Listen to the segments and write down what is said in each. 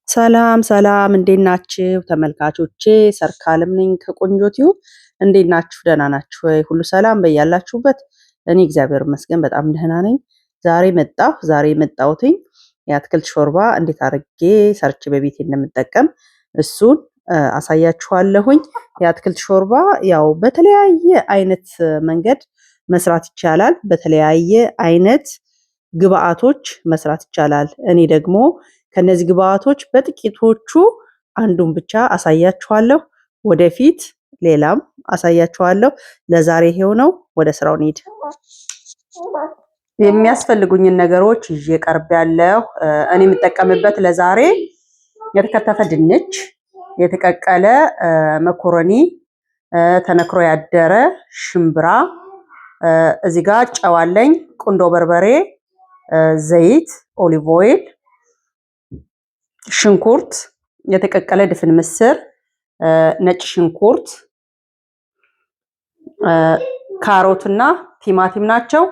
ሰላም ሰላም፣ እንዴት ናችሁ ተመልካቾቼ? ሰርካለም ነኝ ከቆንጆ ቲዩብ። እንዴት ናችሁ? ደህና ናችሁ ወይ? ሁሉ ሰላም በያላችሁበት? እኔ እግዚአብሔር ይመስገን በጣም ደህና ነኝ። ዛሬ መጣሁ። ዛሬ የመጣሁትኝ የአትክልት ሾርባ እንዴት አድርጌ ሰርቼ በቤቴ እንደምጠቀም እሱን አሳያችኋለሁኝ። የአትክልት ሾርባ ያው በተለያየ አይነት መንገድ መስራት ይቻላል። በተለያየ አይነት ግብአቶች መስራት ይቻላል። እኔ ደግሞ ከነዚህ ግብአቶች በጥቂቶቹ አንዱን ብቻ አሳያችኋለሁ። ወደፊት ሌላም አሳያችኋለሁ። ለዛሬ ይሄው ነው። ወደ ስራው እንሂድ። የሚያስፈልጉኝን ነገሮች ይዤ ቀርቤያለሁ። እኔ የምጠቀምበት ለዛሬ የተከተፈ ድንች፣ የተቀቀለ መኮረኒ፣ ተነክሮ ያደረ ሽምብራ፣ እዚህ ጋር ጨው አለኝ፣ ቁንዶ በርበሬ፣ ዘይት፣ olive oil፣ ሽንኩርት፣ የተቀቀለ ድፍን ምስር፣ ነጭ ሽንኩርት፣ ካሮት እና ቲማቲም ናቸው።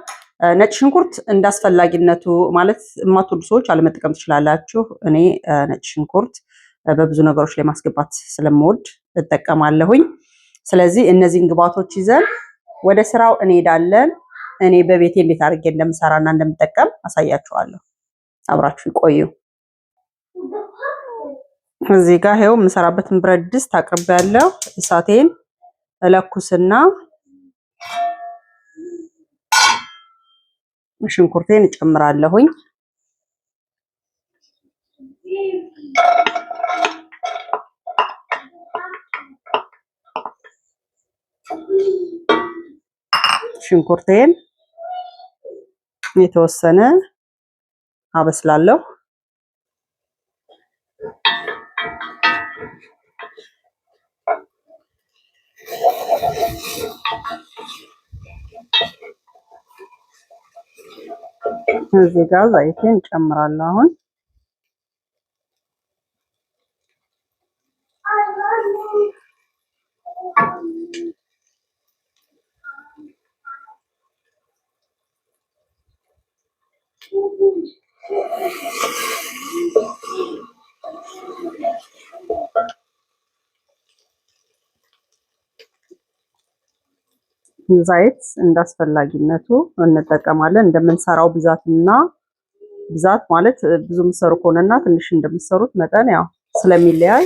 ነጭ ሽንኩርት እንዳስፈላጊነቱ ማለት የማትወዱ ሰዎች አለመጠቀም ትችላላችሁ። እኔ ነጭ ሽንኩርት በብዙ ነገሮች ላይ ማስገባት ስለምወድ እጠቀማለሁኝ። ስለዚህ እነዚህን ግብአቶች ይዘን ወደ ስራው እንሄዳለን። እኔ በቤቴ እንዴት አድርጌ እንደምሰራና እንደምጠቀም አሳያችኋለሁ። አብራችሁ ይቆዩ። እዚህ ጋር ይኸው የምሰራበትን ብረት ድስት አቅርቤያለሁ። እሳቴን እለኩስና ሽንኩርቴን እጨምራለሁኝ። ሽንኩርቴን የተወሰነ አበስላለሁ። እዚህ ጋር ዘይቴን እጨምራለሁ። አሁን ዘይት እንዳስፈላጊነቱ እንጠቀማለን። እንደምንሰራው ብዛትና ብዛት ማለት ብዙ የምትሰሩ ከሆነና ትንሽ እንደምትሰሩት መጠን ያው ስለሚለያይ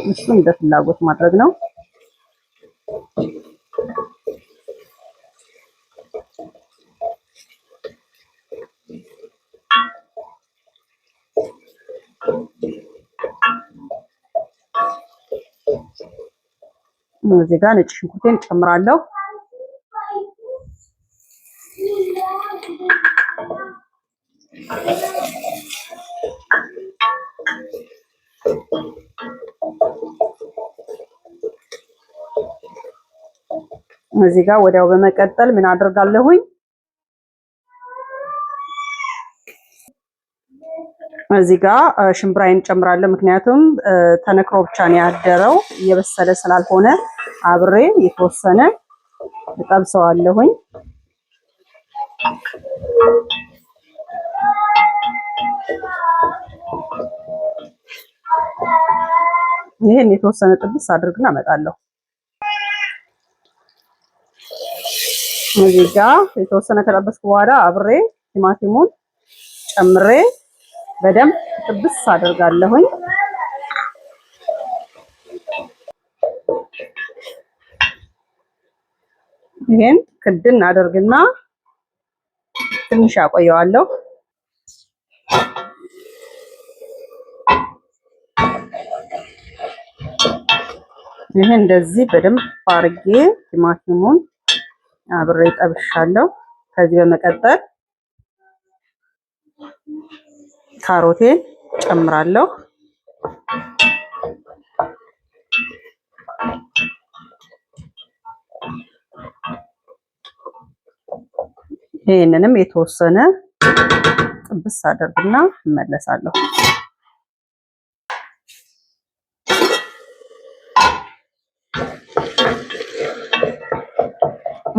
እሱ እንደ ፍላጎት ማድረግ ነው። እዚህ ጋር ነጭ ሽንኩርቴን እጨምራለሁ። እዚህ ጋር ወዲያው በመቀጠል ምን አደርጋለሁኝ? እዚህ ጋር ሽምብራዬን እጨምራለሁ። ምክንያቱም ተነክሮ ብቻ ነው ያደረው እየበሰለ ስላልሆነ አብሬ የተወሰነ እጠብሰዋለሁኝ። ይሄን የተወሰነ ጥብስ አድርግና አመጣለሁ። እዚህ ጋር የተወሰነ ከጠበስኩ በኋላ አብሬ ቲማቲሙን ጨምሬ በደንብ ጥብስ አድርጋለሁኝ። ይሄን ክድን አደርግና ትንሽ አቆየዋለሁ። ይሄን እንደዚህ በደንብ አድርጌ ቲማቲሙን አብሬ ጠብሻለሁ። ከዚህ በመቀጠል ካሮቴን ጨምራለሁ። ይህንንም የተወሰነ ጥብስ አደርግና እመለሳለሁ።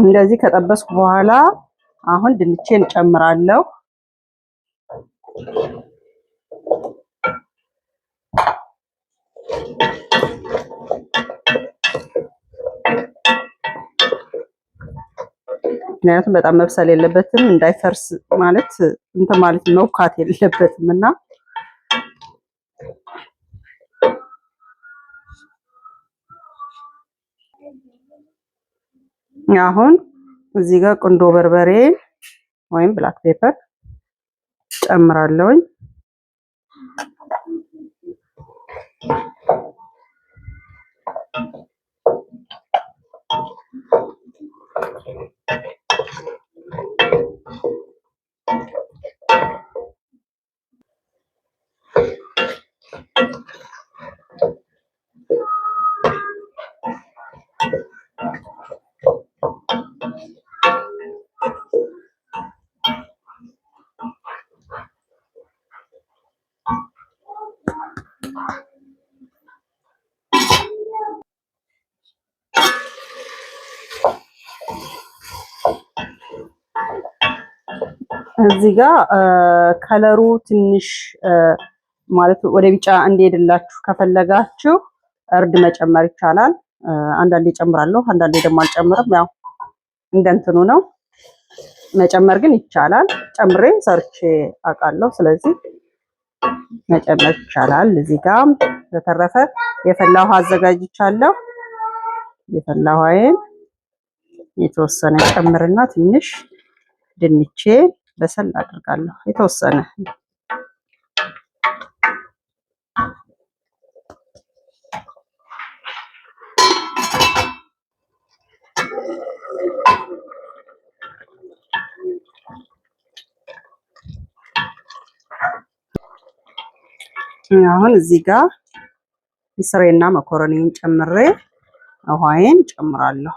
እንደዚህ ከጠበስኩ በኋላ አሁን ድንቼን እጨምራለሁ። ምክንያቱም በጣም መብሰል የለበትም እንዳይፈርስ ማለት እንትን ማለት መውካት የለበትም እና አሁን እዚህ ጋር ቁንዶ በርበሬ ወይም black pepper ጨምራለሁኝ። እዚህ ጋር color ኡ ትንሽ ማለት ወደ ቢጫ እንዲሄድላችሁ ከፈለጋችሁ እርድ መጨመር ይቻላል። አንዳንዴ ጨምራለሁ፣ አንዳንዴ ደግሞ አልጨምርም። ያው እንደንትኑ ነው። መጨመር ግን ይቻላል። ጨምሬ ሰርቼ አውቃለሁ። ስለዚህ መጨመር ይቻላል። እዚህ ጋር በተረፈ የፈላ ውሃ አዘጋጅቻለሁ። የፈላ ውሃዬን የተወሰነ ጨምርና ትንሽ ድንቼ በሰል አድርጋለሁ። የተወሰነ አሁን እዚህ ጋር ምስሬና መኮረኒን ጨምሬ ውሃዬን ጨምራለሁ።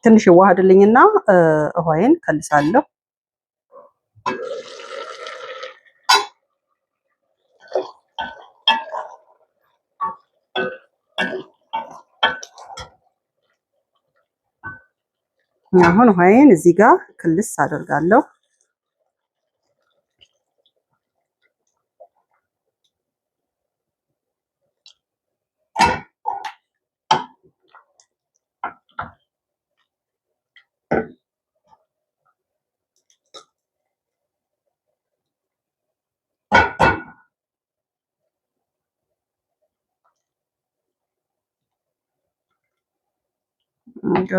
ትንሽ ይዋሃድልኝና ውሃዬን ከልሳለሁ። አሁን ውሃዬን እዚህ ጋር ክልስ አደርጋለሁ።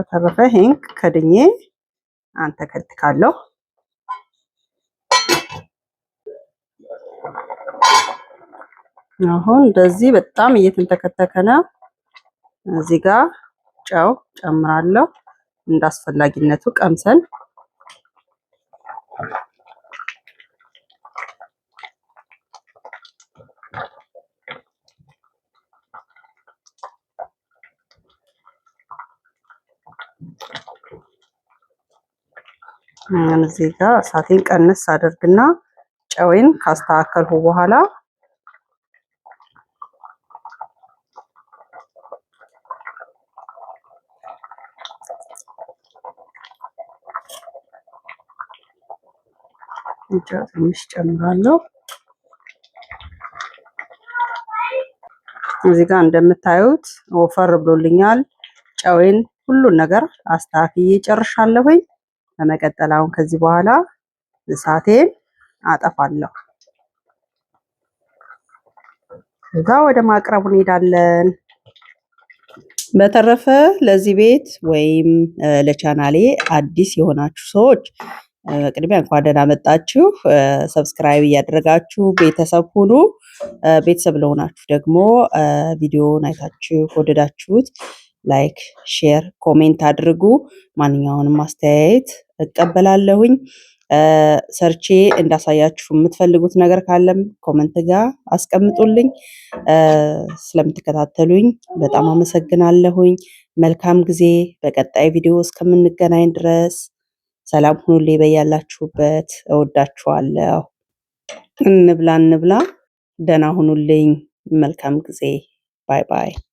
ተረፈ ይሄን ከድኜ አንተከትካለሁ። አሁን እንደዚህ በጣም እየተንተከተከ ነው። እዚህ ጋር ጨው ጨምራለሁ። እንዳስፈላጊነቱ ቀምሰን እዚህ ጋር እሳቴን ቀንስ አድርግና ጨዌን ካስተካከልሁ በኋላ ጨው ትንሽ ጨምራለሁ። እዚህ ጋር እንደምታዩት ወፈር ብሎልኛል። ጨዌን ሁሉን ነገር አስተካክዬ ጨርሻለሁኝ። በመቀጠል አሁን ከዚህ በኋላ እሳቴን አጠፋለሁ። ከዛ ወደ ማቅረቡ እንሄዳለን። በተረፈ ለዚህ ቤት ወይም ለቻናሌ አዲስ የሆናችሁ ሰዎች በቅድሚያ እንኳን ደህና መጣችሁ። subscribe እያደረጋችሁ ቤተሰብ ሁኑ። ቤተሰብ ለሆናችሁ ደግሞ ቪዲዮውን አይታችሁ ከወደዳችሁት like፣ share፣ comment አድርጉ። ማንኛውንም አስተያየት እቀበላለሁኝ። ሰርቼ እንዳሳያችሁ የምትፈልጉት ነገር ካለም comment ጋር አስቀምጡልኝ። ስለምትከታተሉኝ በጣም አመሰግናለሁኝ። መልካም ጊዜ። በቀጣይ ቪዲዮ እስከምንገናኝ ድረስ ሰላም ሁኑልኝ። በያላችሁበት እወዳችኋለሁ። እንብላ እንብላ። ደህና ሁኑልኝ። መልካም ጊዜ። Bye bye።